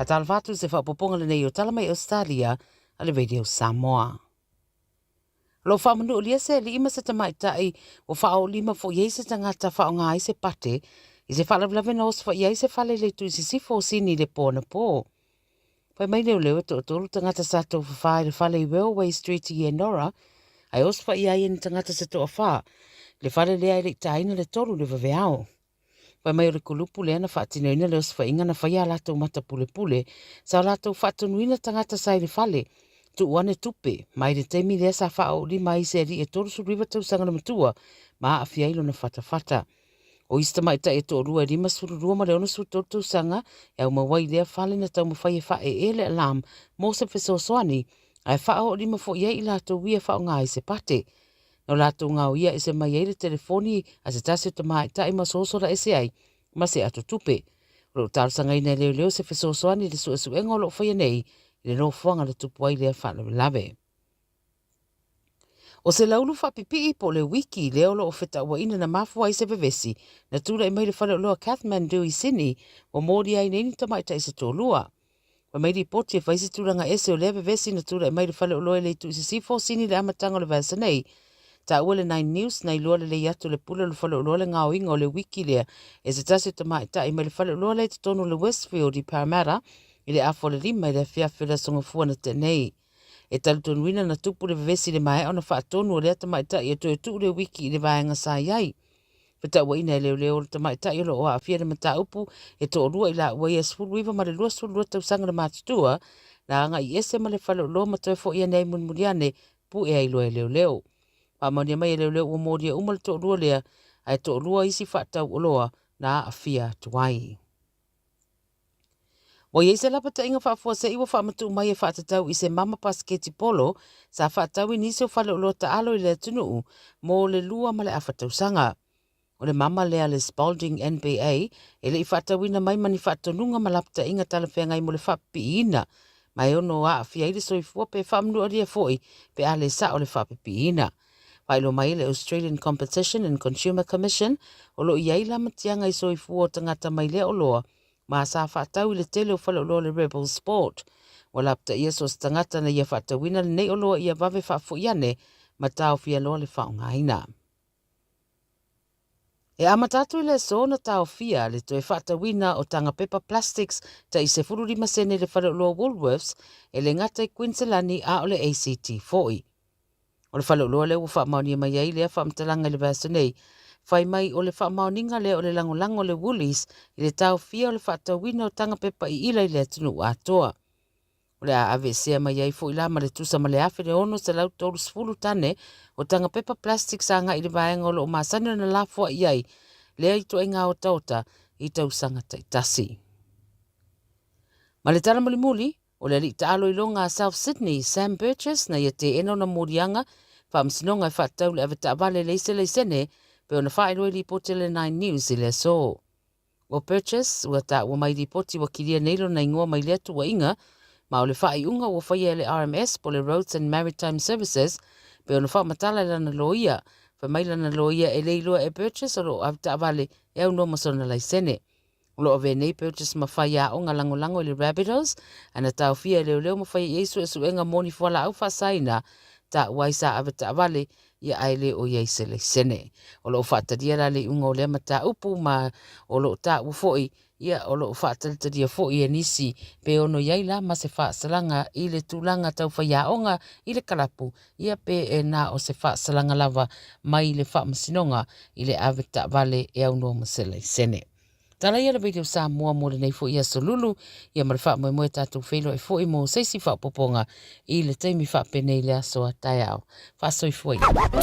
Faatalofa atu i se faaopoopoga lenei o Tala Mai Ausetalia a le Radio Samoa. O lo o faamanuilia se alii ma se tamaitai ua faaoolima foi ai se tagata faaaoga ai se pate i se faalavelave na osofaia ai se fale i le itu i sisifo o Sini i le po anapo. Fai mai leoleo e toatolu tagata sa taufafa i le fale i Railway Street i Enora ae osofaia ai e ni tagata se toafa le fale lea e le i taina le 3 le vaveao. Fai mai o le kulupu lea na faatinoina le osofaiga na faia a latou mata pulepule, sa o latou faatonuina tagata sa i le fale, tuu ane tupe, mai le taimi lea sa faaoolima ai se alii e 39 tausaga le matua ma aafia ai lona fatafata. O isi tamaitai e toalua e 52 ma le 63 tausaga e aumau ai i lea fale na taumafai e faaee le alarm mo se fesoasoani, ae faaoolima foi ai i latou ia e faaaoga ai se pate. Na o latou gaoia ese mai ai le telefoni a se tasi o tamaitai ma sosola ese ai ma se ato tupe. O lo o talosagaina e leoleo se fesoasoani i le suesuega o lo o faia nei i le nofoaga na tupu ai lea faalavelave. O se laulu faapipii po o le wiki lea o lo o fetauaina na mafua ai se vevesi na tulai mai le faleoloa Kathmandu i Sydney ua molia ai nei ni tamaitai se toalua. Fai mai lipoti e fai se tulaga ese o lea vevesi na tulai mai le faleoloa i le itu i sisifo o Sini i le amataga o le vaiaso nei. Taua le Nine News na iloa lelei atu e le pule o le faleoloa le gaoiga o le wiki lea e se tasi o tamaitai mai le faleoloa lea i totonu o le Westfield i Parramatta i le afa o le 5 i le afiafi o le Aso Gafua na tea nei. E talitonuina na tupu le vevesi i le maea ona faatonu o lea tamaitai e toe tuu le wiki i le vaega sa i ai. Fetauaiina e leoleo le tamaitai o lo o aafia le mataupu e toalua i laua ia 19 ma le 22 tausaga le matutua na agai ese ma le faleoloa ma toe foi ane ai mulimuli ane pue ai loa e leoleo. Faamaonia mai e leoleo ua molia uma le toalua lea ae toalua isi faatau oloa na aafia atu ai. Ua i ai se lapataiga faafuasei ua faamatuu mai e faatatau i se mama pasiketi polo sa faatau i nisi o faleoloa taalo i le atunuu mo le 2.5 tausaga. O le mama lea a le Spalding NBA e le i faatauina mai ma ni faatonuga ma lapataiga talafeagai mo le faapipiiina, ma e ono aafia ai le soifua pe faamanualia foi pe a le sao le faapipiiina. Faailoa mai le Australian Competition and Consumer Commission o lo o i ai lamatiaga i soifua o tagata mai lea oloa ma sa faatau i le tele o faleoloa o le Rebel Sport. Ua lapataia so o se tagata na ia faatauina lenei oloa ia vave faafoi ane ma taofia loa le faaaogaina. E amata atu i le aso na taofia le toe faatauina o taga pepa plastics tai 15 sene i le faleoloa Woolworths e le gata i Kuiniselani a o le ACT foi. O le faleoloa lea ua faamaonia mai ai lea faamatalaga i le vaiaso nei, fai mai o le faamaoniga lea o le lagolago a le Woolies i le taofia o le faatauina o taga pepa iila i le atunuu atoa. O le a aveesea mai ai foi la ma le tusa ma le 1,630 tane o taga pepa plastics agai i le vaega o lo o masani ona lafoai ai lea ituaiga otaota i tausaga taitasi. Ma le tala mulimuli, O le alii taalo iloga a South Sydney, Sam Burgess, na ia teena ona moliaga faamasinoga e faatatau i le avetaavale leai se laisene pei ona faailoa i lipoti a le Nine News i le aso. O Burgess, ua taua mai i lipoti ua kilia nei lona igoa mai lea tuuaiga, ma o le faaiuga ua faia e le RMS po o le Roads and Maritime Services pei ona faamatala e lana loia. Fai mai lana loia e le iloa e Burgess o lo o avetaavale e aunoa ma sona laisene. O lo o avea nei Burgess ma faiaoga lagolago i le Rabbitohs, ae na taofia e leoleo ma faia i ai suesuega mo ni fualaau faasaina, taua ai sa ave taavale ia ae le o i ai se laisene. O lo o faatalia la le iuga o lea mataupu ma o lo o taua foi ia o lo o faatalitalia foi e nisi pe ono i ai la ma se faasalaga i le tulaga tau faiaoga i le kalapu ia pe e na o se faasalaga lava mai le faamasinoga i le ave taavale e aunoa ma se laisene. Tala ia le Radio Samoa mo lenei foi aso lulu, ia ma le faamoemoe tatou feiloai foi mo se isi faaopoopoga i le taimi faapenei le aso a taeao. Faasoifua ia.